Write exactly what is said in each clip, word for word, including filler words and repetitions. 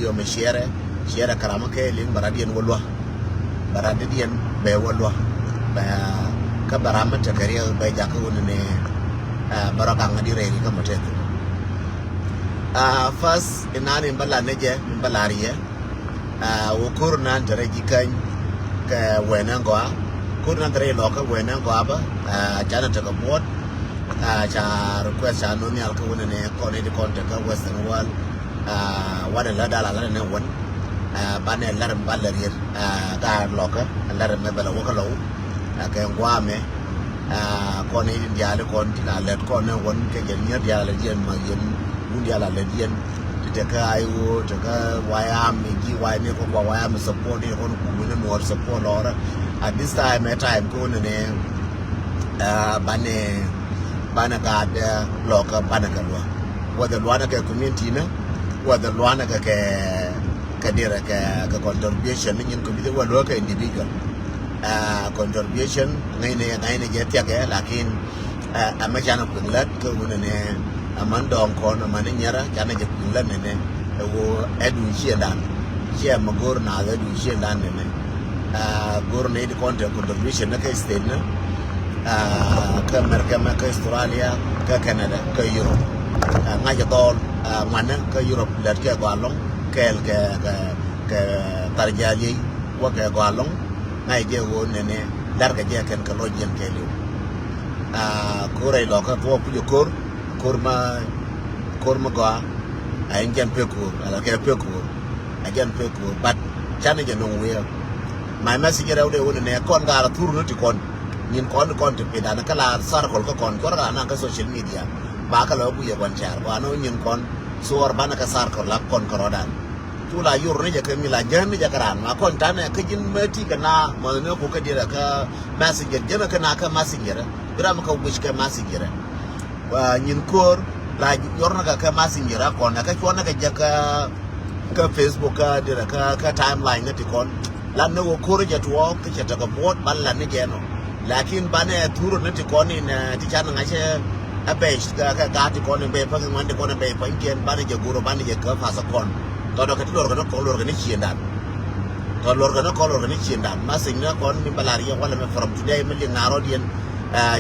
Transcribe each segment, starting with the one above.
Yom ɛ ciɛrɛ, ciɛrɛ kɛ ram kä liŋ bɛ rat yɛn wä luä. Bɛ rat diɛn bɛ wä luä. Bɛ kä bɛ ram mi tekɛ riɛk bɛ jakä wun ni bɛ rɔ gaŋ di rɛy ri kä mɔ tɛth. First inan in bä la ni jɛ in bä la riɛ. Wä kor nan te rɛ ji̱ käny kɛ wɛn ɛn gɔaa. Kor nan te rɛ ilɔkä wɛn ɛn gɔaa bä. Canɛ tekɛ buɔt. Ca request ca nɔ nhial kä wun ni kɔn in di kɔn tekɛ Western world. Wan in lät dal a lät in wän. Banɛ lät in bal riet. Ka lɔkä lät in mɛ bɛl a wä kä lɔw. Kɛ guamɛ. Kɔn in diali kɔn tin a lät kɔn in wän kɛ jɛn nyɛ dial a lät yɛn ma yɛn wun dial a lät yɛn. Ti tekɛ I O tekɛ wayam mi ji way ni kɔ kɔ wayam mi support ni kɔn ku wun in nuɔr support lɔrä. At this time ɛ time kɛ wun ni banɛ banɛ ka dɛ lɔkä banɛ kɛ luä. Whether luanɛ kɛ community ni whether luanɛ kɛ kɛ kɛ dirɛ kɛ kɛ contribution ni nyin community wä luä kɛ individual. Contribution ŋäcnɛ ŋäcnɛ jɛ thiakɛ lakin ɛmɛ canɛ kuiŋ lät kɛ wunɛ ni ɛmän dɔɔŋ kɔn ɛmän ni nyɛrä canɛ jɛ kuiŋ lät nɛnɛ. Ɛ wo ɛ duŋ ciëndan ciɛ mɛ go̱r naath ɛ duŋ ciëndan nɛnɛ. Go̱r nɛ it kɔn te contribution ni kä state ni kä America mɛ kä Australia kä Canada kä Europe. Ŋa̱c ɛ dhɔl ŋuanɛ kä Europe lät kɛ gɔaa lɔŋ kɛɛl kɛ kɛ thar jal yey wä kɛ gɔaa lɔŋ. Ŋa̱c jɛ ɣöö nɛnɛ la̱rkɛ jɛ kɛn kɛ lɔc jiɛn kɛɛliw. Ko̱r rɛy lɔkä thuɔɔk pucä ko̱r ko̱r ma ko̱r ma gɔaa. A in jɛn pek ko̱r ala kɛ pek ko̱r a jɛn pek ko̱r but canɛ jɛ no̱ŋ wi̱i̱. My message rɛw dee wä nɛnɛ kɔn gaar a thur ni ti kɔn nyin kɔn ti kɔn ti pidan kä la circle kä kɔn kuɔr ran naŋ kä social media. Ba kä lɔ ku yɛ kɔn car kɔn nyin kɔn suɔr banɛ kä circle lap kɔn kärɔdan. Cu la yor ni jɛ kɛ mi la jɛn ni jɛ kɛ ran ma kɔn tanɛ kä ji̱n mɛ ti kɛ na mɔth ni ku kä diɛrɛ kä messenger jɛn kɛ na kä messenger. Bi ram kä wic kɛ messenger. Nyin ko̱r la yor ni kɛ kɛ messenger a kɔn ɛ kä cuɔn ni kɛ jɛ kä kä Facebook kä dirɛ kä kä timeline ni ti kɔn. Lan ni wä ko̱r jɛ tuɔɔk kä cɛ tekɛ buɔt ban lan ni jɛ nɔ. Lakin banɛ thurä ni ti kɔn in ti can ŋa̱cɛ ɛ bɛc kä kä gaat ti kɔn in bɛc päk in ŋuan ti kɔn in bɛc päny kiɛn banɛ jɛ gurä banɛ jɛ kä path kɔn. Tɔdɔ kɛ ti luɔr kɛ ni kɔn luɔr kɛ ni ciëndan. Tɔ luɔr kɛ ni kɔn luɔr kɛ ni ciëndan ma thi̱n ni kɔn mi bɛ lar yɛ walɛ mɛ from today mi liŋ na rɔ̱diɛn.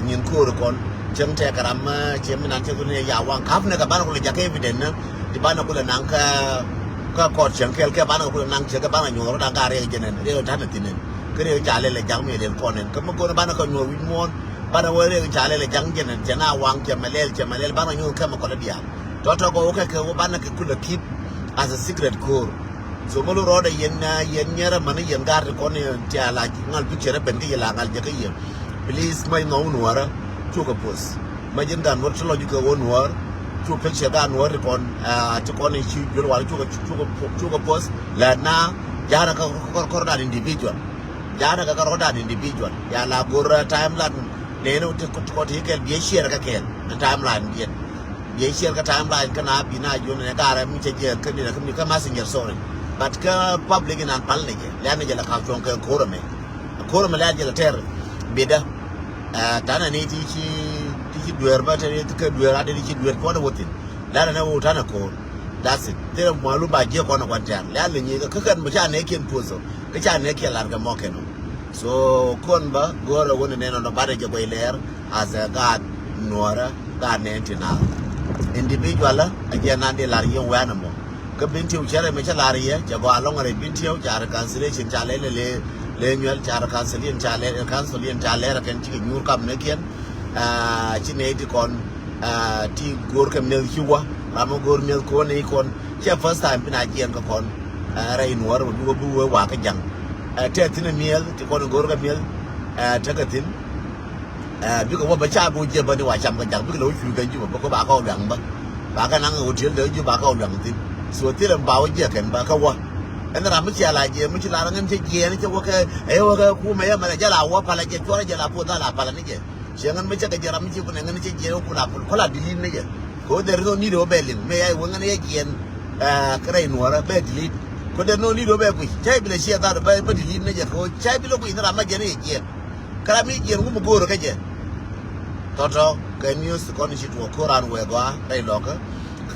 Nyin ko̱r kɔn cieŋ tɛkɛ ram cieŋ mi nan cieŋ ni ya waŋ kap ni kɛ banɛ kulɛ jakä evident ni. Ti banɛ kulɛ naŋ kä kä kɔt cieŋ kɛl kɛ banɛ kulɛ naŋ cieŋ kɛ banɛ nyuɔr dan ka riɛk jɛnɛn riɛk tanɛ thi̱nɛn. Kä riɛk ca lɛl ɛ ja̱ŋ mi lɛl kɔn ɛn kä mi go̱n banɛ kɛ nyuɔr wi̱c muɔ̱ɔ̱n. Banɛ wä riɛk ca lɛl ɛ ja̱ŋ jɛnɛn cɛ na waŋ cɛ mɛ lɛl cɛ mɛ lɛl banɛ nyuɔr kɛ mɛ kɔlɛ diaal. Tɔtɔ kɛ wä kɛ kɛ wä banɛ kɛ kulɛ keep as a secret ko̱r. So mi lo rɔɔdɛ yɛn yɛn nyɛrɛ mani yɛn gaat ti kɔn ti a la ŋal picture ben kä yɛ la ŋal jɛ kä yɛ. Please mɛ nhɔw nuɔrä cukɛ post. Mɛ ji̱n gaat nuɔr ti lɔ jukɛ wä nuɔr. Cu picture gaat nuɔr ti kɔn ti kɔn ci juel wal cukɛ cukɛ post. Lɛ na ja̱rɛ kä kɔr kɔr dan individual. Ja̱rɛ kä kɔr dan individual ya la gor timeline. Nɛn ti kɔn ti kɛl biɛ share kä kɛl timeline biɛn. Biɛ share kä timeline kä na bi na jun nɛ garɛ mi cɛ jiɛn kä ni kä mi kä messenger sorry. But kä public in an pal ni jɛ lɛ ni jɛ la ka cuɔŋ kɛ korɛ mɛ. Korɛ mɛ lɛ jɛ la tɛr bidä. Tanɛ ni ti ci ti ci duer ba te ti kɛ duer a ti ci duer kuɔn wä thin. Lɛ ni wä tanɛ kor. That's it. Thilɛ mualu ba jiɛ kɔn kuɔn tɛr lɛ ni nyi kä kɛn mi ca nɛ kiɛn puɔth. Kä ca nɛ kiɛn lar kɛ mɔ kɛn. So kɔn ba go̱rɛ wä ni nɛn ɔn ba de jɛ guay lɛr. As a gaat nuɔrä gaat nɛn ti na individual a jɛ nan di lar yɛ wɛn mɔ. Kä Bentiu cɛrɛ mi cɛ lar yɛ cɛ gɔaa lɔŋ rɛy Bentiu ca reconciliation ca lɛ lɛ lɛ nyuɛl ca reconciliation ca lɛ reconciliation ca lɛ rɛ kɛn cikɛ nyuur kap ni kiɛn. Ci nɛy ti kɔn ti go̱o̱r kɛ mi̱eth ci wä ram mi go̱o̱r mi̱eth ko̱n ni kɔn. Ciɛ first time pin a jiɛn kɛ kɔn rɛy nuɔr mi bi wä bi wä wa kä ja̱ŋ. Tɛ thin mi̱eth ti kɔn go̱o̱r kɛ mi̱eth. Tekɛ thin. Bikɛ wä bä ca bi wä jiɛ bä ni wa cam kɛ ja̱ŋ bikɛ lɛ wä cuy kɛ jubä bä kɔ ba kɛ wä luaŋ bä. Ba kɛ naŋ hotel dee jubä ba kɛ wä luaŋ thin. So thilɛ ba wä jiɛ kɛn ba kɛ wä. Ɛn ram mi cia la jiɛ mi ci la ŋän cɛ jiɛ ni cɛ wä kɛ ɛ wä kɛ kumɛ yɛ mɛn jɛ la wä palä jɛ cuɔrɛ jɛ la puɔth a la palä ni jɛ. Ciɛ ŋän mi cɛ kɛ jiɛ ram mi ci kunɛ ŋän cɛ jiɛ wä kun a pul kɔla dilit ni jɛ. Kɛ wä there is no need wä bɛ liŋ mɛ ya wä ŋän yɛ jiɛn. Kɛ rɛy nuɔrä bɛ dilit. Kɛ wä there is no need wä bɛ kui̱ cɛ bi lɛ ciɛ dhat bɛ dilit ni jɛ kɛ wä cɛ bi lɛ kui̱ ni ram ma jiɛ ni jɛ jiɛn. Kä ram mi jiɛn wä mi go̱o̱rä kä jɛ. Tɔtɔ kɛ news kɔn ci tuɔɔk ko̱ran wee gɔaa rɛy lɔkä.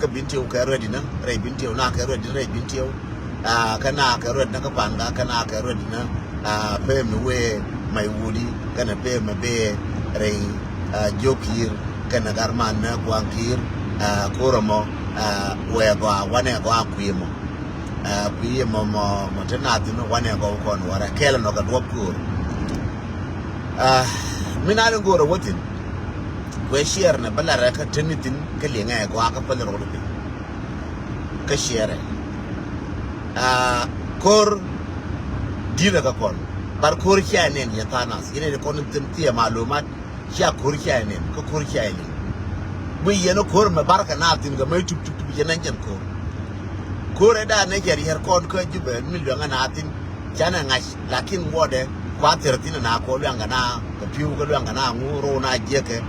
Kä Bentiu kɛ ready na rɛy Bentiu na kɛ ready rɛy Bentiu. Kä na kɛ ruet ni kä Panga, kä na kɛ ruet ni pee mi wee may wudi, kɛnɛ pee mi bee rɛy Jokir, kɛnɛ garman ni Guaŋkir. Ko̱r ɛmɔ wee gɔaa, wanɛ gɔaa kui̱ ɛmɔ. Kui̱ ɛmɔ mɔ, mɔ ti nathin wanɛ gɔaa kɔn wärɛ kɛl ɛnɔ kɛ duɔp ko̱r. Mi na ni go̱o̱rɛ wä thin, kuɛ ciɛɛr ni bä larɛ kä te ni thin kä liŋɛ gɔaa kä päl rɔɔd piny. Kä ciɛɛrɛ ko̱r di̱t ɛ kɛ kɔn. Bar ko̱r cia nɛn yɛ thanas yɛn ni kɔn thin thiɛ malumat. Cia ko̱r cia nɛn kä ko̱r cia nɛn. Mi yɛn ko̱r mɛ bar kɛ na thin kɛ mɛ tup tup tup yɛn nɛn jɛn ko̱r. Ko̱r ɛ da nɛ cɛ riɛr kɔn kä Jubɛ mi luɛŋ ɛ na thin. Canɛ ŋa̱c lakin wɔdɛ kua thir thin na ko̱r luɛŋ kɛ na kɛ pi̱w kɛ luɛŋ kɛ na ŋu ro̱o̱ na jiɛkɛ.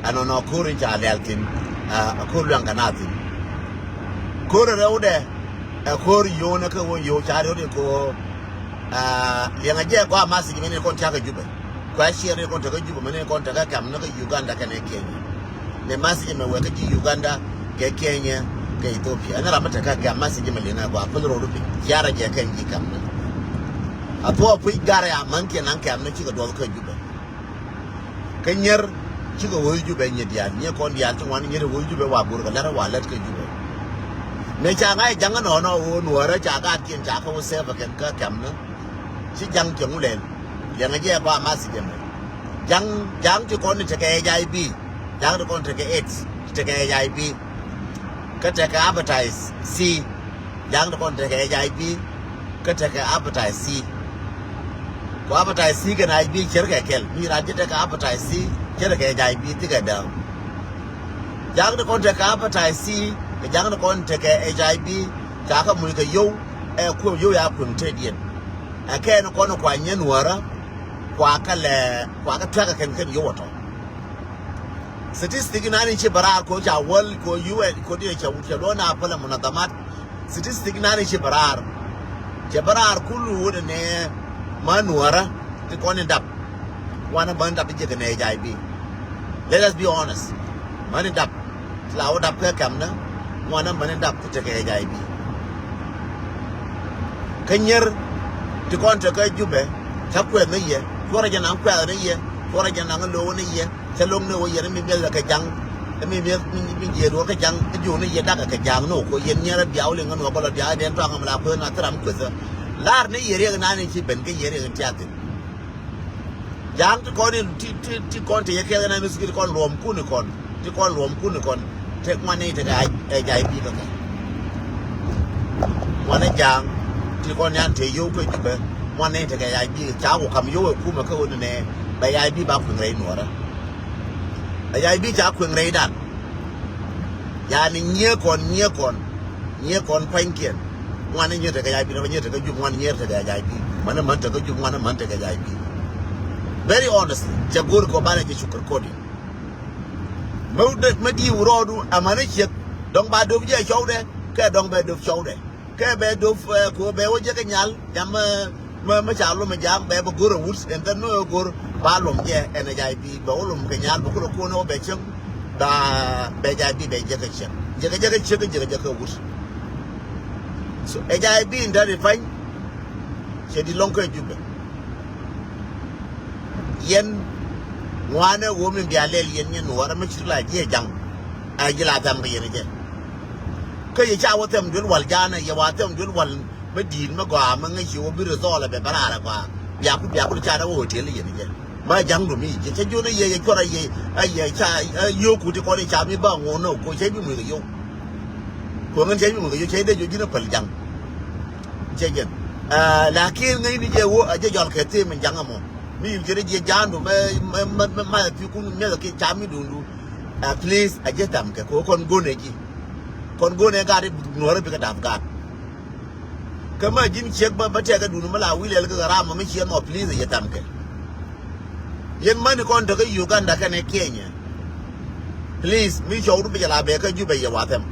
Ɛnɔnɔ ko̱r in ca lɛl thin. Ɛ ko̱r luɛŋ kɛ na thin. Ko̱r rɛwdɛ ɛ ko̱r yo̱o̱nɛ kä wä yo̱o̱ ca rɛwdɛ ko̱r. Liɛŋɛ jɛ gɔaa message mɛn in kɔn cakɛ Jubɛ. Kua ciɛɛr in kɔn tekɛ Jubɛ mɛn in kɔn tekɛ kɛm ni kä Uganda kɛnɛ Kenya. Ni message mɛ wɛ kä ji̱ Uganda kɛ Kenya kɛ Ethiopia. Ɛn ram mi tekɛ kɛm message mɛ liɛŋɛ gɔaa päl rɔɔdu piny ciarɛ jɛ kɛn ji̱ kɛm ni. A thuɔɔ puc garɛ a män kiɛ naŋ kɛm ni cikɛ duɔth kä Jubɛ. Kä nyier cikɛ wä Jubɛ nyier diaal nyier kɔn diaal ci ŋuan nyier wä Jubɛ wa bur kɛ lɛr wa lɛt kä Jubɛ. Mëë ca ŋa̱c ja̱ŋ nɔnɔ wä nuɔrä ca gaat kiɛn ca kä wä sɛpɛ kɛn kä kɛm ni. Ci ja̱ŋ cɛ ŋu lɛl. Liɛŋɛ jɛ ba math jɛ mɛ. Ja̱ŋ ja̱ŋ ti kɔn ni tekɛ H I V. Ja̱ŋ ti kɔn tekɛ AIDS tekɛ H I V. Kä tekɛ hepatitis C. Ja̱ŋ ti kɔn tekɛ H I V kä tekɛ hepatitis C. Ku hepatitis C kɛnɛ H I V cär kɛ kɛl mi ran ci tekɛ hepatitis C cär kɛ H I V thikɛ dääk. Ja̱ŋ ti kɔn tekɛ hepatitis C kɛ ja̱ŋ ti kɔn tekɛ H I V ca kɛ muc kɛ yo̱w. Ɛ kuëm yo̱w ya kuëm tëëdiɛn. Ɛ kɛn kɔn kua nyɛ nuɔ̱ɔ̱rä kua kɛ lɛ kua kɛ tuäk kɛ kɛn kɛn yo̱w ɔtɔ. Statistic nani ci bɛ raar ko ca wäl ko U N ko diɛ cɛ wut cɛ luɔ na pälɛ munadhamat. Statistic nani ci bɛ raar. Cɛ bɛ raar kulu wut ni ma nuɔrä ti kɔn in dap. Ŋuanä bä ni dap ti jɛ kɛ nɛ H I V. Let us be honest. Ma ni dap ti la wä dap kɛ kɛm ni ŋuanä bä ni dap ti tekɛ H I V. Kä nyier ti kɔn tekɛ Jubɛ ca kuɛth ni yɛ cuɔrɛ jɛ naŋ kuɛth ni yɛ cuɔrɛ jɛ naŋ lo̱w ni yɛ. Cä lo̱ŋ ni wä yɛn mi miɛth kɛ ja̱ŋ. Mi miɛth mi jiɛɛd wä kɛ ja̱ŋ. Ji̱ wä ni yɛ dakɛ kɛ ja̱ŋ ni wä ko yɛn nyiɛrɛ diaw liŋ ni wä bä lɔ diaw den tɔaŋ mi la kueth na thil ram kueth. Lar ni yɛ riɛk nani ci ben kä yɛ riɛk in tiath thin. Ja̱ŋ ti kɔn in ti ti ti kɔn ti yɛ kɛth nani ci ti kɔn luɔm kun in kɔn ti kɔn luɔm kun in kɔn. Tek ŋuan ni tek H I V bä kɛ. Ŋuan ni ja̱ŋ ti kɔn yan te yo̱w kä Jubɛ. Ŋuan ni tek H I V ca wä kam yo̱w ɛ kumɛ kä wä ni nɛ bɛ H I V ba kueŋ rɛy nuɔrä. Ɛ H I V ca kueŋ rɛydan. Yani nyiee kɔn nyiee kɔn nyiee kɔn pa̱nykiɛn. Ŋuan ni nyiee tekɛ H I V nɛ bä nyiee tekɛ Jubɛ ŋuan ni nyiee tekɛ H I V. Män ni män tekɛ Jubɛ ŋuan ni män tekɛ H I V. Very honestly cɛ go̱o̱r kɔ banɛ jɛ cukär kodi. Mä wut dee mä di̱i̱ wut rɔɔdu amäni ciek dɔ̱ŋ ba döp jɛ cɔwdɛ kɛ dɔ̱ŋ bɛ döp cɔwdɛ. Kɛ bɛ dop ko bɛ wä jɛ kɛ nyal jam. Mä mä ca lom jam bɛ bɛ gor a wut ɛn dhɛ nɔ gor ba lom jɛ ɛn a jay bi bɛ wä lom kɛ nyal bɛ kulɛ kuɔn wä bɛ cieŋ. Ba bɛ jay bi bɛ jɛ kɛ cieŋ jɛ kɛ jɛ kɛ cieŋ jɛ kɛ jɛ kɛ wut. So ɛ jay bi in dani pany. Cɛ di lɔŋ kɛ Jubɛ. Yɛn ŋuanɛ wä min bia lɛl yɛn yɛn nuɔrɛ mi cir la jiɛ jaŋ. A ji̱ la thɛm kɛ yɛn jɛ. Kä yɛ ca wä thɛm duel wal ja̱a̱nɛ yɛ wa thɛm duel wal mi di̱i̱t mi gɔaa mi ŋäc ci wä bi ri dhɔɔl ɛ bɛ bɛ raar ɛ gɔaa. Biaku biaku ca rɛ wä hotel yɛn jɛ. Ma ja̱ŋ dom i̱ jɛ cä jiön i̱ yɛ yɛ cuɔr a yɛ a yɛ ca a yio̱o̱ku ti kɔn i̱ ca mi ba ŋo̱o̱n nä ko cä bi mueth kɛ yio̱w. Ko ŋän cä bi mueth kɛ yio̱w cä dee jiö ji̱n a päl ja̱ŋ. Cɛ jɛn. Lakin ŋäcni jɛ wä a jɛ jɔl kɛ thim in ja̱ŋ ɛmɔ mi yim cɛ dee jiɛ ja̱a̱ndu mɛ mɛ mɛ mɛ mɛ thi̱kun miɛth kɛ ca mi duundu. Please a jɛ tham kɛ ko kɔn go̱n ɛ ji̱. Kɔn go̱n ɛ gaat i̱ nuɔ̱ɔ̱rä bikɛ da̱p gaat. Kä ma ji̱n ciek bä bä tɛkɛ duundu mi la wi̱i̱ lɛl kɛ ram mɔ mi ciɛ mɔ please a jɛ tham kɛ. Yɛn mäni kɔn tekä Uganda kɛnɛ Kenya. Please mi cɔwdu bi jɛ la bɛ kä Jubɛ yɛ wathɛm.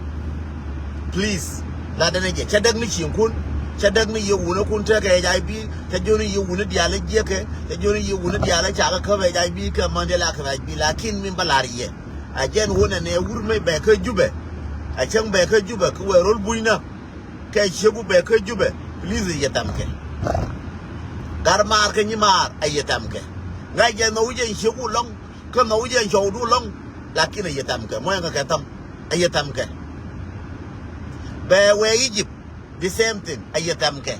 Please la dɛnɛ jɛ cä däk ni cieŋkun. Cä däk ni yɛ wunäkun tekɛ H I V. Cä jiöni yɛ wuni diaal jiɛkɛ. Cä jiöni yɛ wuni diaal cakä käp H I V kɛ mäni la käp H I V lakin min bä lar yɛ. A jɛn wunɛ nɛ wur mi bɛ kä Jubɛ. A cäŋ bɛ kä Jubɛ kä wɛ rol bunyna. Kɛ cieku bɛ kä Jubɛ. Please, ɛ yɛ tɛmkɛ. Gat maar kä nyimaar, ɛ yɛ tɛmkɛ. Ŋa̱c jɛ nhɔw jɛ ciek wulɔŋ, kä nhɔw jɛ cɔwdu lɔŋ. Lakin ɛ yɛ tɛmkɛ, mɔyɛ ŋa kɛ thäm. Ɛ yɛ tɛmkɛ. Bɛ wee Egypt, the same thing, ɛ yɛ tɛmkɛ.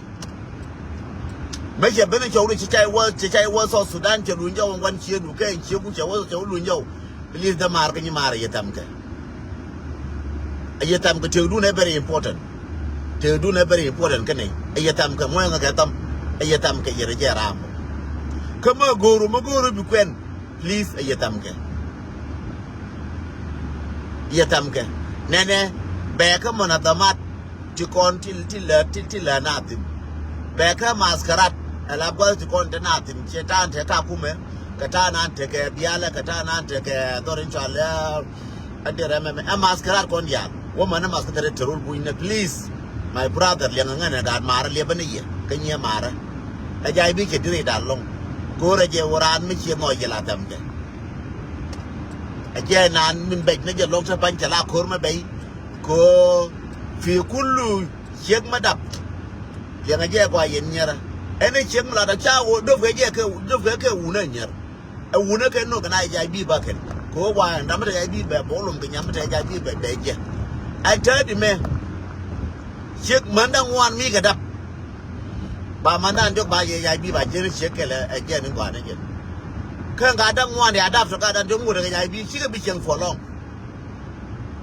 Mɛ cɛ ben cɔwdu cɛ cay wä, cɛ cay wä South Sudan, cɛ luny jɔw ŋuan ciekdu kɛ ciekdu cɛ wä, cɛ wä luny jɔw. Please, dämaar kä nyimaar, ɛ yɛ tɛmkɛ. Ɛ yɛ tɛmkɛ, tëkdun ɛ very important. Tëkdun ɛ very important kä nɛy. Ɛ yɛ tɛmkɛ, mɔyɛ ŋa kɛ thäm. Ɛ yɛ tɛmkɛ, yɛn ɛ jɛ raam. Kä mä go̱o̱ru, mä go̱o̱ru bi kuɛn. Please, ɛ yɛ tɛmkɛ. Yɛ tɛmkɛ. Nɛnɛ, bɛ kä mɔnadhamat ti kɔn ti, ti lɛ, ti, ti lɛ na thi̱n. Bɛ kä maskarat, ɛ la gua̱th ti kɔn te na thi̱n, cɛ ta̱a̱n te Kakumɛ, kɛ ta̱a̱n an tekɛ Bialɛ, kɛ ta̱a̱n an tekɛ dhɔr in cɔal ɛ, ɛ derɛ mɛmɛ, ɛ maskarat kɔn diaal. Wä mɛn ɛ maskarat te rol buny nɛ, please. My brother, liɛŋɛ ŋän ɛ gaat maarä liɛpä ni yɛ, kä nyiɛ maarä. Ɛ jay bi cɛ diri da̱l lɔŋ. Go̱o̱rɛ jɛ wä raan mi ciɛ nhɔc jɛ la thɛmkɛ. Ɛ jɛ naan min bɛc ni jɛ lɔŋ te pany cɛ la ko̱r mɛ bɛy. Ko fi kulu ciek ma dap. Liɛŋɛ jɛ gɔaa yɛn nyɛrä. Ɛn ɛ ciek mi la dap ca wä dop kɛ jɛ kɛ, dop kɛ kɛ wunä nyɛr. Ɛ wunä kɛ nok kɛ na jay bi ba kɛn. Ko wa ɛn dam mi te jay bi bɛ bɔlum kɛ nyam mi te jay bi bɛ bɛ jɛ. Ɛ tɛ di mɛ. Ciek män da̱ŋ ŋuan mi kɛ dap. Ba män da̱ŋ diɔk ba jɛ jay bi ba jɛ ni ciek kɛlɛ ɛ jɛ ni gɔaa ni jɛ. Kä ŋa da̱ŋ ŋuan ya dap tɔ ka da̱ŋ diɔk ŋut kɛ jay bi cikɛ bi cieŋ for long.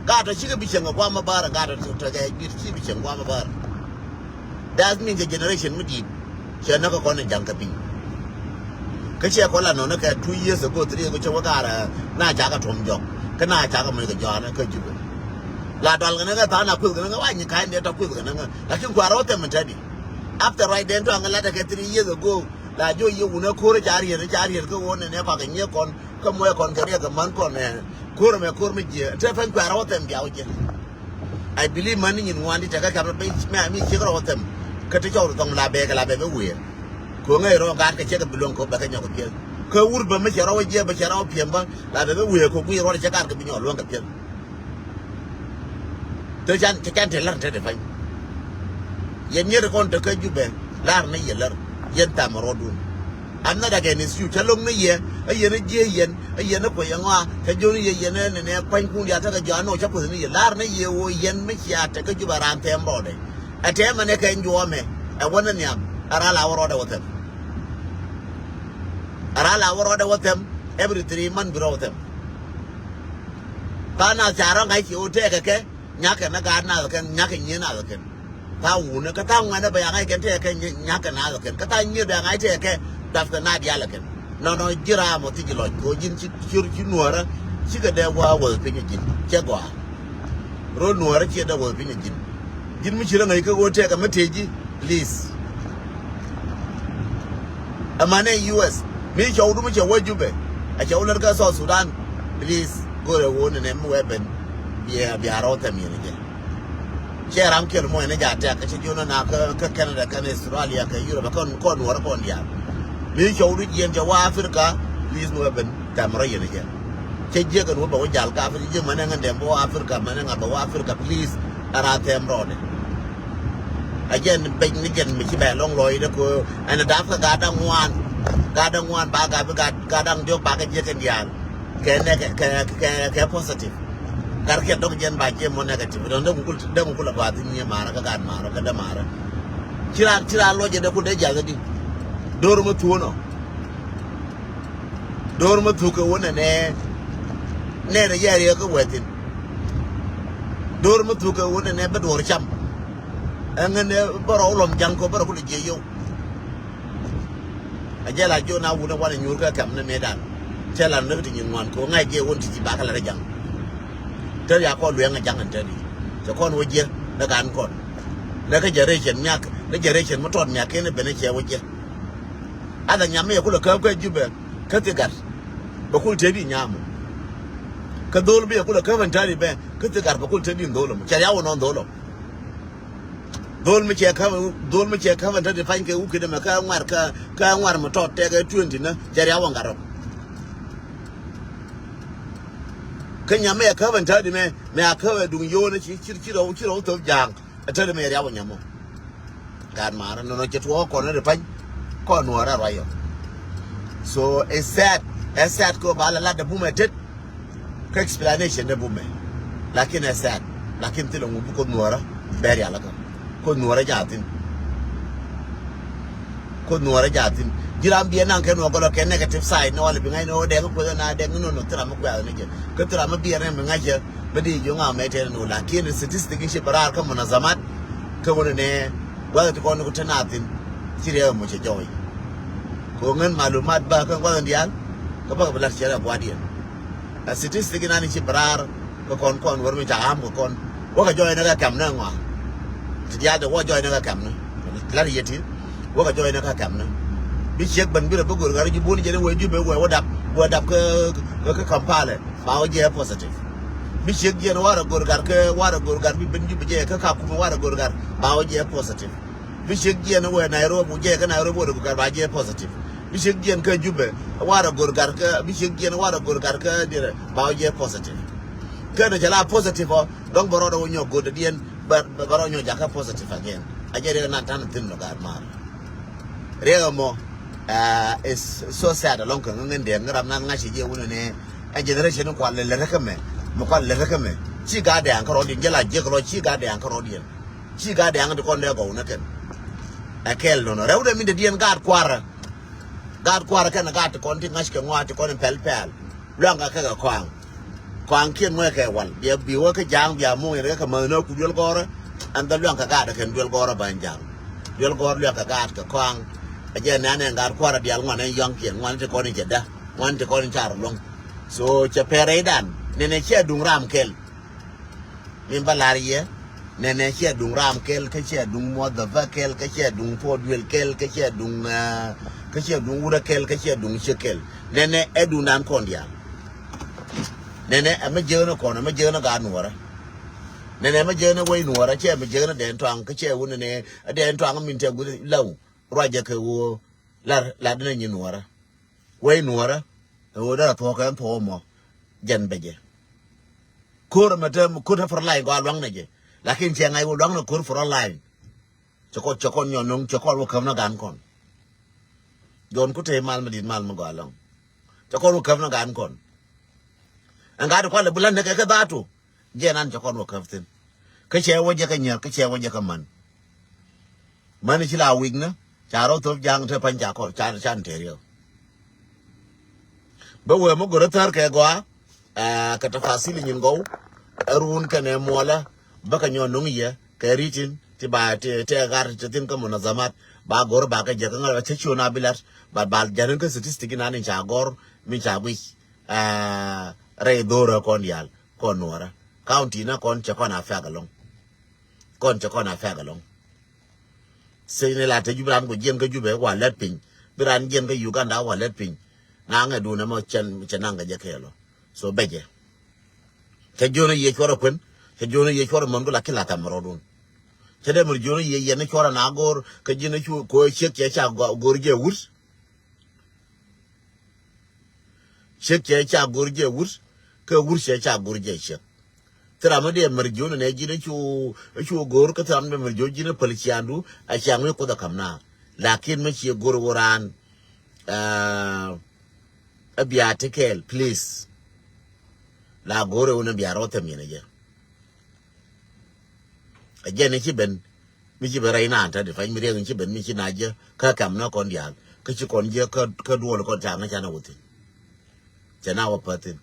Gat tɔ cikɛ bi cieŋ kɛ guam a bär, gat tɔ tɔ kɛ bi ci bi cieŋ guam a bär. That means the generation mi di̱i̱t cɛ näk kɛ kɔn in ja̱ŋ kɛ piny. Kä cɛ kɔn la nɔnɔ kɛ two years ago, three ago, cɛ wä gat na cakɛ tuɔm jɔk. Kä na cakɛ moc kɛ jɔanɛ kä Jubɛ. La dual kɛ näŋä tha̱a̱n a kueth kɛ näŋä wa nyi ka̱ny dee tɔ kueth kɛ näŋä. Lakin kuarɛ wä thɛm in tɛdi. After right then tɔ aŋä latɛ kɛ three years ago. La jɔ yie wunä ko̱rä ca riet, ca riet kä wä nɛnɛ kɔakɛ nyiee kɔn. Kä muɔc kɔn kɛ riɛk kɛ män kɔn ɛ ko̱r ɛmɛ ko̱r mi jiɛ te pɛn kuɛ̈r rɔw thɛm bia wä jiɛ. I believe män ni nyin ŋuan di tekɛ kɛp rɔ ben mɛ mi ciek rɔw thɛm. Kä ti cɔw rɔ thɔŋ la bɛɛkɛ la bɛ bɛ wëë. Ko̱ŋɛ rɔ gaat kɛ ciek kɛ bi luäŋ kɛ wä bɛ kɛ nyɔk kɛ piɛth. Kä wur bä mi cɛ rɔw jiɛ bä cɛ rɔw piɛm bä la bɛ bɛ wëë kɛ guiy rɔw cɛ gaat kɛ bi nyɔk luäŋ kɛ piɛth. Te can, te can te lär te te pany. Yɛn nyet kɔn te kä Jubɛ, lar ni yɛ lär. Yɛn tham rɔɔdun. I'm not against you. Cä loŋ ni yɛ, ɛ yɛn ɛ jiɛ yɛn, ɛ yɛn ɛ kuɛ yɛ ŋɔa, cä jo̱n yɛ yɛn ɛ nɛnɛ kuanykun ya tekɛ jɔa nɔ cä kueth ni yɛ. Lar ni yɛ ɣöö yɛn mi cia te kä Jubɛ raan thɛm rɔɔdɛ. Ɛ tɛmɛ ni kɛ juɔmɛ, ɛ wä ni nhiam, ɛ ral a wä rɔɔdɛ wä thɛm. Ɛ ral a wä rɔɔdɛ wä thɛm, every three month bi rɔɔdɛ wä thɛm. Tha̱a̱ŋ nath ca rɔ ŋa̱c ci ɣöö tɛɛkɛ kɛ, nyakɛ ni gaat nath kɛn, nyakɛ nyiee nath kɛn. Tha̱a̱ŋ wunä, kä tha̱a̱ŋ ŋuɛ̈nä bɛ ya ŋa̱c kɛn tɛɛkɛ kɛ, nyakɛ nath kɛn. Kä tha̱a̱ŋ nyiee bɛ ya ŋa̱c tɛɛkɛ, dapkɛ na diaal kɛn. Nɔnɔ ji̱ raam ɔ thiec lɔc, kɛ ɣöö ji̱n ci, ci, ci nuäärä, cikɛ dee gua̱a̱ wäth piny ji̱n, cɛ gɔaa. Rol nuäärä ciɛ dee wäth piny ji̱n. Ji̱n mi ci rɔ ŋäc kä ɣöö tɛɛkɛ mi tëë ji̱, please. Ɛmɛnɛ U S mi cɔwdu mi cɛ wä Jubɛ, a cɛ wä lät kä South Sudan. Please, go̱rɛ wä ni nɛ mi wee ben. Bia, bia rɔw thɛm yɛn jɛ. Cɛ ram kiɛl mɔ ɛn jɛ attack kä cɛ jiɔn na kä, kä Canada, kä Australia, kä Europe, kɔn, kɔn wä rɔ kɔn diaal. Mi cɔwdu jiɛn cɛ wä Africa, please mi wee ben. Thɛm rɔ yɛn jɛ. Cɛ jiɛk ɛn wä bɛ wä jal kä Africa, jiɛk mɛnɛ ŋän dɛm bɛ wä Africa, mɛnɛ ŋa̱ bɛ wä Africa, please. Ɛ ran thɛm rɔɔdɛ. A jɛn beny ni jɛn mi ci bɛ lɔŋ lɔcdɛ kɛ ɛn dap kɛ gat da̱ŋ ŋuan. Gat da̱ŋ ŋuan ba gat bi gat, gat da̱ŋ diɔk ba kɛ jiɛk kɛn diaal. Kɛ nɛ kɛ, kɛ, kɛ, kɛ positive. Gat kiɛ dɔ̱ŋ jɛn ba jiɛ mɔ negative. Dɔ̱ŋ dee kukul, dee kukul a gɔaa thi̱n nyiee maarä kä gat maarä kä dee maarä. Ci raan, ci raan lɔcɛ dee kul dee jath di. Do̱r mi thuɔ̱nɔ. Do̱r mi thuk kɛ wä nɛnɛ. Nɛnɛ yɛ riɛk kä wɛthin. Do̱r mi thuk kɛ wä nɛnɛ bä duɔ̱ɔ̱r cam. Ɛŋɛ nɛ bä rɔ wä lɔm ja̱ŋ kɔ bä rɔ kulɛ jiɛ yio̱w. A jɛ la jiɔn a wun a wanɛ nyuur kä kɛm ni mëëdan. Cɛ lan ni kä ti nyin ŋuan kɔ ŋa̱c jɛ wun ti ji̱ bakɛ la rɛ ja̱ŋ. Te ya kɔn luɛŋ a ja̱ŋ ɛn te di. Cɛ kɔn wä jiɛ ni kan kɔn. Ni kä generation miak, ni generation mi tɔt miak kɛn ni ben ni cɛ wä jiɛ. Athɛ nyam mi yɛ kulɛ käp kä Jubɛ kä Thigat. Bɛ kul tëëdi nyam. Kä dho̱l mi yɛ kulɛ käp ɛn tääri bɛ kä Thigat bɛ kul tëëdi in dho̱l ɔmɔ. Cɛ riaw ɛnɔn dho̱l ɔmɔ. Dho̱l mi cɛ käp, dho̱l mi cɛ käp ɛn tääri pany kɛ wukit ɛmɛ kä ŋuar kä, kä ŋuar mi tɔt tɛkɛ twenty nä cɛ riaw ɛn gat ɔmɔ. Kä nyam mi yɛ käp ɛn tääri mɛ, mɛ a käp ɛ duŋ yo̱o̱n ci, ci, ci rɔw, ci rɔw thop ja̱a̱ŋ. Ɛ tääri mɛ riaw ɛ nyam ɔ. Gaat marä nɔnɔ cɛ tuɔɔk kɔn ni ri pany kɔn nuɔrä ruayɔ. So it's sad, it's sad kɛ ba la lat de bumɛ tet. Kä explanation de bumɛ. Lakin it's sad. Lakin thilɛ ŋu bi kɔn nuɔrä bɛr yal kä kɔn nuɔrä jathin. Kɔn nuɔrä jathin. Jiram biɛ naŋ kɛ nuɔ gɔlɔ kɛ negative side ni wala bi ŋa̱c ni wä dɛŋ kueth na dɛŋ ni nɔnɔ thira mi kuɛth ni jɛ. Kä thira mi biɛ ni mi ŋa̱c jɛ. Bä di ji̱ ŋa mɛ tɛn ni wä lakin statistic ci bɛ raar kä munazamat. Kä wä ni nɛ guath ti kɔn ni ku te na thin. Ci riɛ mɔ cɛ jɔy. Ko ŋän malumat ba kä guath dial. Kä ba bi lat cɛ rɛ buadiɛn. A statistic inan ci bɛ raar kä kɔn kɔn wär mi ca am kä kɔn. Wä kä jɔy ni kä kɛm ni ŋɔa. Ti dial de wä jɔy ni kä kɛm ni. Lar yɛ ti wä kä jɔy ni kä kɛm ni. Bi ciek ben bi rɛ bi gor gar ji̱ bun jɛ ni wä ji̱ ben wä wä dap wä dap kä kä Kampala. Ba wä jɛ positive. Bi ciek jiɛn warɛ gor gar kä warɛ gor gar bi ben ji̱ bi jɛ kä Kakuma warɛ gor gar ba wä jɛ positive. Bi ciek jiɛn wä Nairobi wä jɛ kä Nairobi warɛ gor gar ba jɛ positive. Bi ciek jiɛn kä Jubɛ warɛ gor gar kä bi ciek jiɛn warɛ gor gar kä dirɛ ba wä jɛ positive. Kä ni cɛ la positive ɔ dɔŋ bɛ rɔɔdɛ wä nyɔk go̱o̱dɛ diɛn bɛ bɛ rɔɔdɛ nyɔk jakä positive again. A jɛ riɛk nan tan thin nɔ gaat maar. Riɛk ɛmɔ is so sad alɔŋ kɛ ŋäŋ in dee ŋäram nan ŋa̱c cɛ jɛ wunɛ ni. Ɛ generation in kual lɛ lɛ rɛ kä mɛ mɛ kual lɛ rɛ kä mɛ. Ci gaat dɛŋ kä rɔɔdiɛn jɛ la jiɛk lɔ ci gaat dɛŋ kä rɔɔdiɛn. Ci gaat dɛŋ ti kɔn dee gɔw ni kɛn. Ɛ kɛɛl nɔnɔ rɛw dee min dee diɛn gaat kuarä. Gaat kuarä kɛn gaat ti kɔn ti ŋa̱c kɛ ŋɔa ti kɔn in pɛl pɛl. Luaŋ ka kɛ kɛ kɔaŋ. Kɔaŋ kiɛn ŋuɛ kɛ wal bia bi wä kä ja̱a̱ŋ bia muŋ in kɛ kɛ mäth nä ku duel gɔrä. Ɛn dhä luaŋ kɛ gaat kɛn duel gɔrä bä in ja̱a̱ŋ. Duel gɔrä luaŋ kɛ gaat kɛ kɔaŋ. Ɛ jɛ nɛn ɛn gaat kuarä dial ŋuan ɛn yɔ̱ŋ kiɛn ŋuan ti kɔn in cɛ dä ŋuan ti kɔn in car luɔ̱ŋ. So cɛ pɛrɛ idan nɛnɛ ciɛ duŋ ram kɛl. Min bä lar yɛ nɛnɛ ciɛ duŋ ram kɛl kä ciɛ duŋ muɔth dhä bä kɛl kä ciɛ duŋ puɔt duel kɛl kä ciɛ duŋ kä ciɛ duŋ wurä kɛl kä ciɛ duŋ ciek kɛl. Nɛnɛ ɛ duŋdan kɔn diaal. Nɛnɛ ɛmɛ jiäkni kɔn ɛmɛ jiäkni gaat nuɔrä. Nɛnɛ ɛmɛ jiäkni wec nuɔrä ciɛ ɛmɛ jiäkni dɛn tɔaŋ kä ciɛ wunɛ nɛ ɛ dɛn tɔaŋ min tɛ guth law ruacɛ kɛ ɣöö lar lat ni nyi nuɔrä. Wec nuɔrä ɛ ɣöö dee rɔ thuɔ̱k kɛ ɛn thuɔ̱k ɛmɔ. Jɛn bɛ jɛ ko̱r ɛmɛ te ko̱r te front line gɔaa luaŋnɛ jɛ. Lakin ciɛ ŋa̱c wä luaŋnɛ ko̱r front line. Cɛ kɔn cɛ kɔn nyɔn no̱ŋ cɛ kɔn wä käm na gan kɔn. Jɔn ku te mal mi dit mal mi gɔaa lɔŋ. Cɛ kɔn wä käm na gan kɔn. Ɛn gat kualɛ bi lät ni kɛ kɛ dhatu. Jiɛn an cɛ kɔn wä käp thi̱n. Kä cɛ wä jɛ kä nyier kä cɛ wä jɛ kä män. Män ci la wik ni ca rɔ thop ja̱a̱ŋ te pa̱ny ca kɔn ca can te riɛw. Bä wee mi go̱rä thär kɛ gɔaa. Kɛ tafasili nyin gɔw. Ɛ run kɛnɛ muɔlä bä kɛ nyɔ nuŋ yɛ kɛ ri̱tin ti ba ti tɛ ɣar ti thin kä munazamat ba go̱r ba kɛ jɛ kä ŋa̱r bä cä ciö na bi lat. Ba ba ja̱n kä statistic inan in ca gɔr min ca guic. Rɛy dhorä kɔn diaal kɔn nuɔrä county na kɔn cɛ kɔn a fɛk alɔŋ. Kɔn cɛ kɔn a fɛk alɔŋ. Sey ni la te jup ran ku jiɛn kä Jubɛ wa lɛt piny bi ran jiɛn kä Uganda wa lɛt piny. Na ŋɛ dun ɛmɔ cɛn cɛ naŋ kɛ jɛ kɛɛlɔ. So bɛ jɛ cɛ jiön a yiëë cuɔrɛ kuën cɛ jiön a yiëë cuɔrɛ män ku la ki la tham rɔɔdun. Cɛ dee mär jiön a yiëë yɛn ni cuɔrɛ na go̱o̱r kä ji̱n a cu ko̱ ciek cɛ ca go̱o̱r jɛ wut. Ciek cɛ ca go̱r jɛ wut kä wut cɛ ca go̱r jɛ ciek. Thira mi diɛ mär jiön nɛ ji̱n cu cu go̱r kä thira mi diɛ mär jiön ji̱n päl ciandu. A ciaŋ mi kuoth a kam na lakin mi ci go̱r wä raan. A bia ti kɛɛl please. La go̱r ɛ wun a bia rɔ thɛm yɛn a jɛ. A jɛn i̱ ci ben mi ci ben rɛy naan tätdi pa̱ny mi riɛk in ci ben mi ci na jiä kä kɛm nä kɔn diaal kä ci kɔn jiä kä duɔl kɔn ta̱a̱ŋ kä canɛ wä thi̱n. Cɛ na wä päth thi̱n.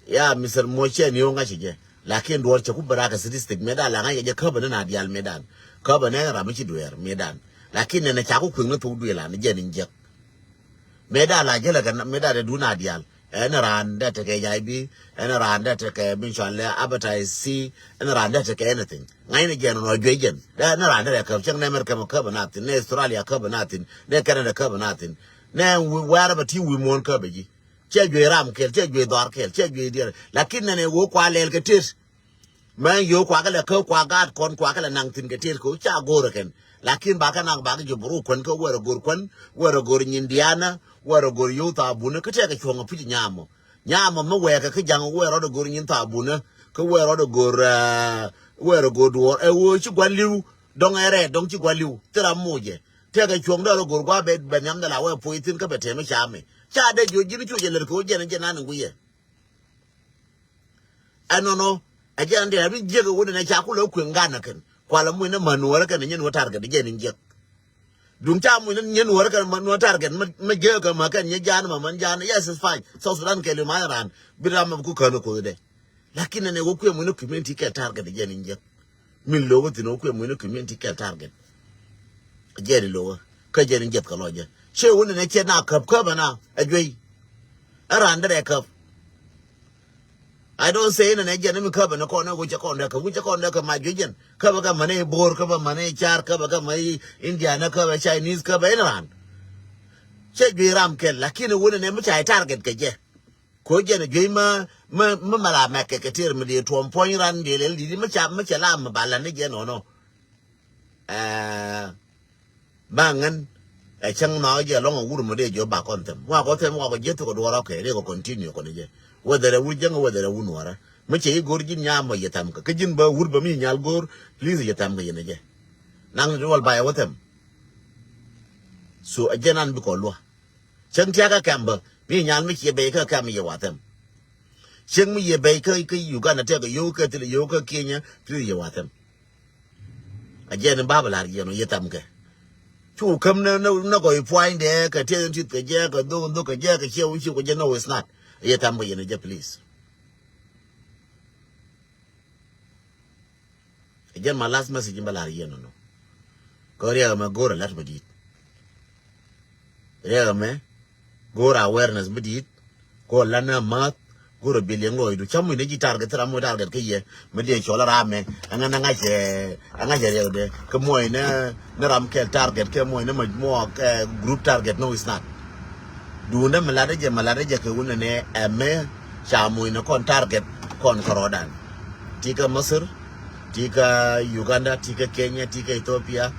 Ya Mister Muɔc cɛ ni wä ŋa̱c jɛ lakin duɔl cɛ ku ben rak kɛ statistic mëë dan la ŋa̱c kɛ jɛ käbä ni na diaal mëë dan. Käbä ni ram mi ci dueer mëë dan lakin nɛnɛ ca ku kui̱ŋ ni thok duëël an jɛn in jiäk. Mëë dan la jälɛ kɛ mëë dan dee dun a diaal. Ɛn raan dee tekɛ H I V. Ɛn raan dee tekɛ min cual lɛ hepatitis C. Ɛn raan dee tekɛ anything. Ŋa̱cni jɛn nɔ juey jɛn dee ɛn raan dee rɛ käp cäŋ nɛ America mɔ käp na thin nɛ Australia käp na thin nɛ Canada käp na thin. Nɛ wɛɛr bɛ ti wi̱i̱ muɔ̱ɔ̱n käp ji̱. Cɛ juey ram kɛl cɛ juey dhɔr kɛl cɛ juey diɛr lakin nɛn ɛ wee kua lɛl kɛ tet. Mɛ yio̱w kuakä lɛ kä kua gaat kɔn kuakä lɛ naŋ thi̱n kɛ tëër kɛ ca go̱o̱rä kɛn. Lakin bakɛ naŋ bakɛ ji̱ buru kuän kä wärä go̱o̱r kuän wärä go̱o̱r nyin diaanä wärä go̱o̱r yio̱w thaabunä kä tɛkɛ cuɔ̱ŋ a puc nyamɔ. Nyamɔ mi wɛɛkɛ kä ja̱ŋ wärä rɔdɛ go̱o̱r nyin thaabunä kä wärä rɔdɛ go̱o̱r wärä go̱o̱r duɔ̱ɔ̱r ɛ ɣöö ci gua̱n li̱w. Dɔŋ ɛ rɛɛt dɔŋ ci gua li̱w thil ram mucɛ. Tɛkɛ cuɔ̱ŋ dɔl ɛ go̱r gua bɛ bɛ nhiam dhɛ la wee puɔ̱c thi̱n kä bɛ tɛm i̱ camɛ. Ca dee jiɔc ji̱n cuc ɛ lät kɛ wä jɛn ɛ jɛn an in guiyɛ. Ɛnɔnɔ ɛ jɛn an dee ram in jiäk ɛ wä nɛn ɛ ca kulɛ wä kueŋ gan ɛ kɛn. Kualɛ muc ni män nuɔ̱ɔ̱rä kɛn ɛ nyɛn wä target ɛ jɛn in jiäk. Duŋ ca muc ni nyɛn nuɔ̱ɔ̱rä kɛn män nuɔ̱ɔ̱rä target mɛ jiäk ɛ kɛ mɛ kɛn nyɛ jan mɛ män jan. Yes, it's fine. South Sudan kɛɛl i̱ ma̱th ran bi ram mɛ bi ku kän ɛ koth dɛ. Lakin nɛnɛ wä kuɛ muc ni community kɛl target ɛ jɛn in jiäk. Min lo̱k wä thi̱n wä kuɛ muc ni community kɛl target. Jɛn in lo̱k wä kä jɛn in jiɛth kɛ lɔcɛ. Ciɛ wä nɛnɛ ciɛ na käp käp ɛna ɛ juey. Ɛ ran derɛ käp. I don't say nɛnɛ jɛn mi käp ɛnɛ kɔn ɛ wä cɛ kɔn dɛ käp wä cɛ kɔn dɛ käp ma juey jɛn. Käp ɛ kɛ mɛn ɛ Bor käp ɛ mɛn ɛ Car käp ɛ kɛ mɛn ɛ Indian ɛ käp ɛ Chinese käp ɛ in ran. Ciɛ juey ram kɛl lakin wä nɛnɛ mi ca ɛ target kɛ jɛ. Ko jɛn a juey mä mä mä la mɛk kɛ kɛ tier mi di tuɔm puɔny ran di lel di di mä ca mä ca la mä ba lan ni jɛn ɔnɔ. Ɛɛ, ba ŋän ɛ cäŋ na jɛ lɔŋ a wur mä di jɛ ba kɔn them wa kɔ them wa kɔ jɛ thok a duɔr ɔkɛ ri kɔ continue kɔn jɛ. Whether a wur jäŋ whether a wur nuɔrä. Mä cɛ yi go̱r ji̱n nyam mɔ yɛ tham kä kä ji̱n ba wur ba mi nyal go̱r. Please yɛ tham kä yɛn a jɛ. Naŋ ni duɔl ba yɛ wä them. So a jɛ nan bi kɔ luɔ. Cäŋ tiakä kɛm bä mi nyal mi ciɛ bɛy kä kɛm yɛ wa them. Cäŋ mi yɛ bɛy kä kä Uganda tiakä yo̱o̱ kä thil yo̱o̱ kä Kenya thil yɛ wa them. A jɛn in babä lar yɛn ɔ yɛ tham kɛ. Cu käm nä nä nä gɔy puany dɛ kɛ tiɛth in tith kɛ jɛ kɛ dhok in dhok kɛ jɛ kɛ ciɛ wi̱ci kɛ jɛ no, it's not. Yɛ tham kɛ yɛn a jɛ please. Ɛ jɛn ma last message in bä lar yɛn nɔnɔ. Kä riɛk ɛmɛ go̱o̱r a lat mi di̱i̱t. Riɛk ɛmɛ go̱o̱r a awareness mi di̱i̱t. Go̱o̱r a lat ni a math. Go̱o̱r a bi liɛŋ lɔcdu cam wi̱n ni ji̱ target thil ram mi target kä yɛ mi diɛ cɔl a ram mɛ. Ɛŋɛ ni ŋa̱cɛ ɛŋɛ cɛ riɛkdɛ kä muɔcnɛ ni ram kɛl target kɛ muɔcnɛ ma muɔk group target, no, it's not. Duundä mi latdä jɛ mi latdä jɛ kɛ wunɛ nɛ ɛmɛ ca muɔcnɛ kɔn target kɔn kärɔɔdan. Ti kä Masir, ti kä Uganda, ti kä Kenya, ti kä Ethiopia,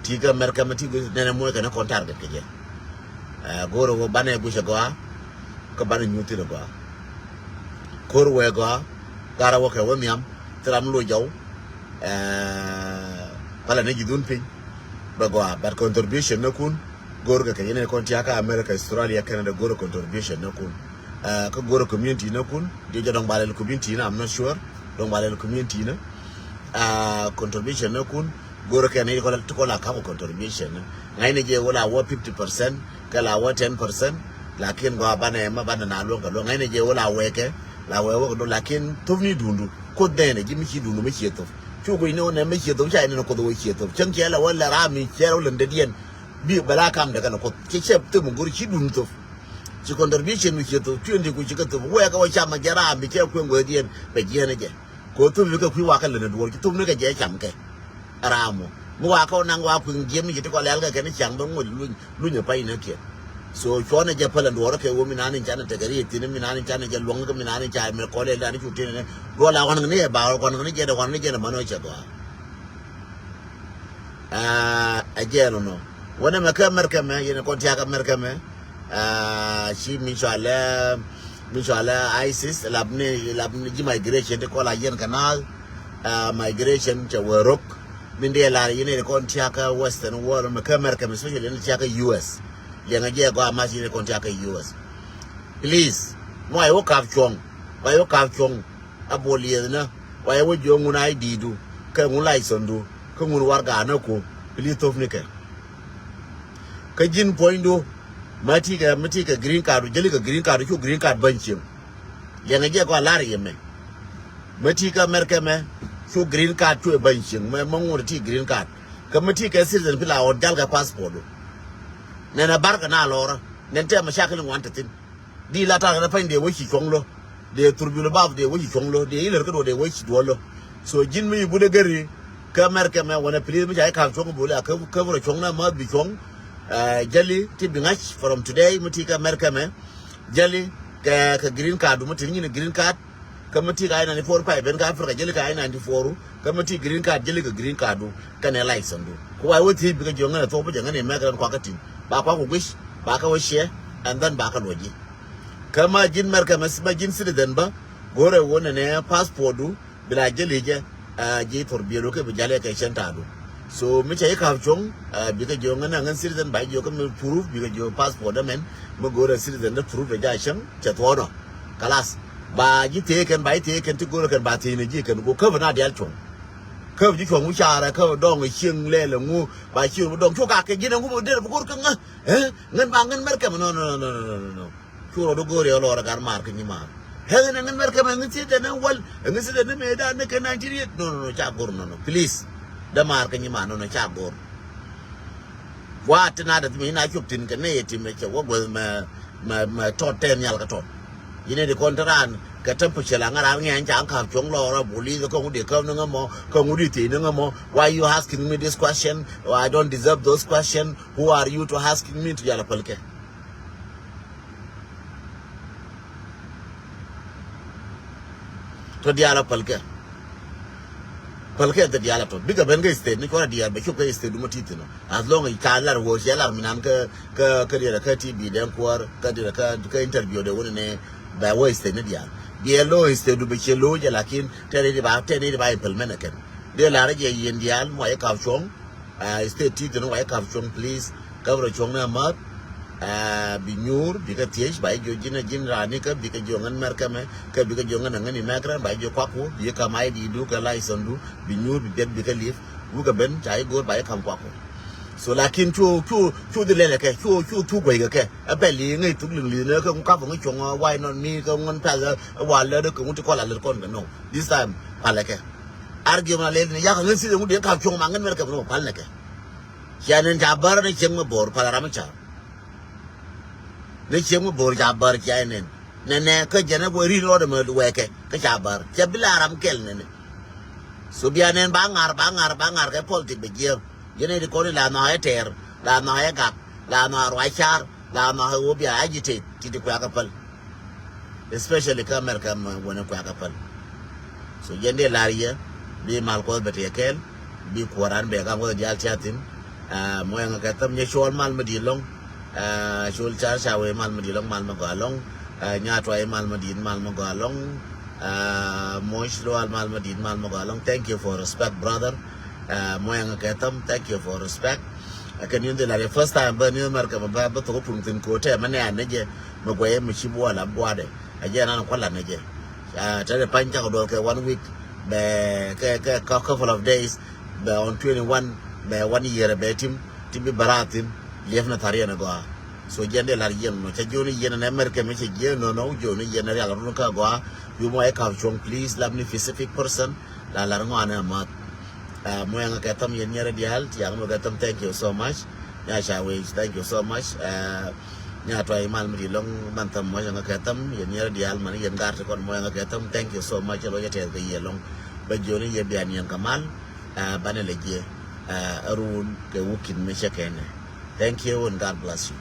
ti kä America, mi ti guic nɛnɛ muɔc kɛn kɔn target kɛ jɛ. Go̱o̱r wä banɛ guic a gɔaa kä banɛ nyuuth thil a gɔaa. Ko̱r wee gɔaa, garɛ wä kɛ wä nhiam thil ram loc jɔw. Palɛ ni ji̱ dhun piny bɛ gɔaa, but contribution ni kun go̱o̱r kɛ kɛ yɛn kɔn tiakä America, Australia, Canada, go̱o̱r contribution ni kun. Kä go̱o̱r community ni kun di jɛ dɔŋ balɛl community ni, I'm not sure. Dɔŋ balɛl community ni contribution ni kun. Go̱o̱r kɛ ni kɔn ti kɔn la ka̱m contribution ni ŋa̱cni jɛ wä la wä fifty percent kɛ la wä ten percent. Lakin gɔaa banɛ ma banɛ na luɔ̱ŋ kɛ luɔ̱ŋ ŋa̱cni jɛ wä la wɛkɛ la wɛ wä kɛ do, lakin thop ni dundu. Koth nɛnɛ ji̱ mi ci dundu mi ciɛ thop. Cu guic ni wä nɛ mi ciɛ thop ca inɛn koth wä ciɛ thop cäŋ ciɛ la wä lɛ ram mi ciɛ wä lɛ dɛdiɛn. Bi bɛ la kam dɛ kɛn koth ci cɛ thop mi go̱r ci dundu thop. Ci contribution mi ciɛ thop twenty ku ci kɛ thop wɛkɛ wä cam a jɛ ram mi cɛ kueŋ wä diɛn bɛ jiɛn jɛ. Ko thop mi kɛ kui̱ wakä lɛ ni duɔr ci thop ni kɛ jɛ cam kɛ. Ram mɔ mi wakä wä naŋ wa kui̱ jiɛn mi ci ti kɔ lɛl kɛ kɛn ciaŋ bɛ ŋuɔ̱t luny. Lunyɛ pay ni kiɛn. So cuɔnɛ jɛ pälɛ duɔrä kɛ wä mi nani canɛ tekɛ ri thi̱n mi nani canɛ jɛ luɔ̱ŋ kɛ mi nani ca mɛ kɔlɛ dani cu tinɛ. Duɔl a ɣɔn ni ɛ ba ɣɔn ni jɛ dɛ ɣɔn ni jɛ dɛ mano cɛ gɔaa. Ɛ jɛ nɔnɔ wänɛ mɛ kä America mɛ yɛn kɔn tiak America mɛ. Ci mi cualɛ mi cualɛ ISIS lap ni lap ni ji̱ migration ti kɔla yɛn kɛ na. Migration cɛ wä rok. Min dee lar yɛn kɔn tiak Western world mɛ kä America mɛ, especially yɛn tiak US. Liɛŋɛ jɛ gɔaa mac yɛn kɔn tiak kä US. Please, mi wa yɛ wä kap cuɔ̱ŋ, wa yɛ wä kap cuɔ̱ŋ. A bol yɛthnä wa yɛ wä jiɔ ŋun a i̱ di̱i̱du kɛ ŋun license du kä ŋun warɛgaknä ku. Please thop ni kɛ. Kä ji̱n puɔ̱nydu ma ti kɛ mi ti kɛ green card du jäli kɛ green card du cu green card bäny cieŋ. Liɛŋɛ jɛ gɔaa lar yɛ mɛ. Mi ti kɛ America mɛ cu green card cu ɛ bäny cieŋ mɛ mɛ ŋun ti green card. Kä mi ti kɛ citizen pi la ɣɔt jal kɛ passport du. Nɛn a bar kɛ na lɔrä nɛn tɛ mɛ cakil ŋuan te thin. Di la tar kɛ na pany dee wä ci cuɔ̱ŋ lo. Dee thurbil bap dee wä ci cuɔ̱ŋ lo dee ilɛr kä duɔ dee wä ci duɔ lo. So ji̱n mi i̱ budɛ geri kä America mɛ wänɛ please mi ca i̱ ka̱m cuɔ̱ŋ bol a kä kä bä rɔ cuɔ̱ŋ na ma bi cuɔ̱ŋ. Jäli ti bi ŋa̱c from today mi ti kä America mɛ. Jäli kɛ kɛ green card du mi ti ni nyin green card. Kä mi ti ka I ninety four pay ben kä Africa jäli ka I ninety four. Kä mi ti green card jäli kɛ green card du kɛnɛ license du. Ku wa wä thiec bikɛ jiɔŋ ŋänɛ thok bä jɛ ŋänɛ mɛk rɛn kuakä tin ba kuak ku guic ba kä wä ciɛ. And then ba kä luɔc ji̱. Kä ma ji̱n America mɛ ma ji̱n citizen bä go̱rɛ wä nɛnɛ passport du. Bi la jäli jɛ ji̱ thor biɛl wä kɛ bi jal yɛ kɛ cɛn ta̱a̱ du. So mi cɛ i̱ ka̱p cuɔ̱ŋ, bikɛ jiök ŋän a ŋän citizen ba jiök kä mi proof, bikɛ jiök passport dä mɛn mi go̱o̱rɛ citizen dä proof dɛ ja cäŋ cɛ thuɔ̱ɔ̱dɔ. Kalas ba ji̱ thee kɛn, ba ji̱ thee kɛn ti go̱o̱rɛ kɛn ba thee ni ji̱ kɛn ko käp na diaal cuɔ̱ŋ. Käp ji̱ cuɔ̱ŋ wi̱c caarɛ käp dɔŋ cieŋ lɛl ŋu ba cieŋ bi dɔŋ cu kakɛ ji̱n ɛŋu bi derɛ bi go̱o̱r kä ŋä. Ŋän ba ŋän mɛr kɛmɛ nɔ nɔ nɔ nɔ nɔ nɔ. Cu rɔ di go̱o̱r yɛ lɔɔr ɛ gat maar kä nyimaan. Ɛ ŋän ɛ ŋän mɛr kɛmɛ ŋän thieth ɛn ɛ wäl ɛ ŋän thieth ɛn ɛ mëëdan ni kɛn nineteen eight. No no no ca go̱r no no please. Dɛ maar kä nyimaan no no ca go̱r. Wa tin a dɛ thi mi na cop tin kɛ nɛ yɛ tim ɛ cɛ wä guäth mɛ mɛ mɛ tɔt tɛn nhial kä tɔt. Yinɛ di kɔn te raan kɛ temperature la ŋa̱r ar ŋɛn ca ŋa̱r cuɔ̱ŋ lɔɔr a police kä ŋut di käp ni ŋä mɔ kä ŋut di thiec ni ŋä mɔ. Why you asking me this question? I don't deserve those questions. Who are you to asking me to yala päl kɛ? Tɔ diaal a päl kɛ. Päl kɛ thɛ diaal a tɔ bikɛ ben kä state ni cuɔrɛ diaal bɛ cop kä state du ma ti̱th thin ɔ. As long as ca lar wä cɛ lar mi nan kä kä kä diaal kä T V den kuɔr kä diaal kä kä interview de wuni ni bɛ wä state ni diaal. Diaal lo state du bɛ cɛ lo jɛ lakin tɛ ni di ba tɛ ni di ba implement kɛn. Diaal lar jɛ yen diaal mɔ ye kap cuɔŋ. State ti thin wa i̱ kap cuɔ̱ŋ please. Kap rɔ cuɔ̱ŋ ni amäth. Bi nyuur bikɛ thiec ba i̱ jiɔ ji̱n a ji̱n raan ni kä bikɛ jiɔ ŋän mɛr kɛmɛ kä bikɛ jiɔ ŋän a ŋän imɛkrɛn ba i̱ jiɔ kuak ku bi i̱ kam I D du kɛ license du bi nyuur bi biɛt bikɛ li̱th. Wukɛ ben ca i̱ go̱o̱r ba i̱ kam kuak ku. So lakin cu cu cu dhi lɛlɛ kɛ cu cu cu guɛy kɛ kɛ ɛ pɛl i̱ ŋäc thuk liŋ li̱th ni kä ŋu kap ŋäc cuɔ̱ŋ why not me kä ŋun pɛl ɛ wa lät kä ŋu ti kɔl a lät kɔn kɛ no this time palɛ kɛ. Argument a lɛl ni yak a ŋän thieth ɛŋu diɛ kap cuɔ̱ŋ ma ŋän mɛr kɛmɛ ni wä pal nɛ kɛ. Cia nɛn ca bär ni cieŋ mi bo̱o̱r pal ram mi car. Ni cieŋ mi bo̱o̱r ca bär cia nɛn nɛnɛ kä jɛn ɛ bɔ rin rɔɔdɛ mi wɛɛkɛ kä ca bär cia bi la ram kɛl nɛnɛ. So bia nɛn ba ŋa̱r ba ŋa̱r ba ŋa̱r kɛ politik bɛ jiɛɛm. Jɛn ɛ di kɔn in la nhɔaɛ tɛɛr la nhɔaɛ gak la nhɔaɛ ruac car. La nhɔakä wä bia agitate ti ti kuɛ̈kä päl. Especially kä America mɛ wänä kuɛ̈kä päl. So jɛn dee lar yɛ bi mal kuɔth bɛ tëë kɛɛl bi kuɔran bɛ gam kuɔth diaal tia thin. Mɔ ɛŋä kɛ thäm nyɛ cuɔl mal mi di̱i̱t lɔŋ. Cuɔl car ca wee mal mi di̱i̱t lɔŋ mal mi gɔaa lɔŋ. Nya tuay mal mi di̱i̱t mal mi gɔaa lɔŋ. Moc lual mal mi di̱i̱t mal mi gɔaa lɔŋ. Thank you for respect brother. Mɔ ɛŋä kɛ thäm thank you for respect. Ɛ kɛ ni̱n dhil a rɛ first time bä ni̱n mɛr kɛ mɛ bä bä thok pun thin ko tɛ mɛ nɛ an nɛ jɛ mɛ guɛ mɛ ci buɔ la buadɛ. A jɛ nan kuala nɛ jɛ. Tɛ dɛ pany cak dol kɛ one week bɛ kɛ kɛ couple of days bɛ on twenty one bɛ one year bɛ tim ti bi bara thin liɛp na thar yɛn gɔa. So jɛn dɛ lar yɛn no cɛ joni yɛn nɛ mɛr kɛ mɛ cɛ jɛ no no joni yɛn rial run ka gɔa. Yu mɔ ɛ kap cuɔŋ please lam ni specific person la lar ŋɔanɛ amat. Mɔ ɛŋä kɛ thäm yɛn nyɛrɛ diaal ti yaŋ mɛ kɛ thäm thank you so much. Nya ca wec thank you so much. Nya tuay mal mi di lɔŋ man thäm mɔ ɛŋä kɛ thäm yɛn nyɛrɛ diaal man yɛn gar ti kɔn mɔ ɛŋä kɛ thäm thank you so much. Lɔ jɛ tɛth kɛ yɛ lɔŋ bɛ jioni yɛ bian yɛn kɛ mal. Banɛ lɛ jiɛ. Arun kɛ wukin mi cɛ kɛnɛ. Thank you and God bless you.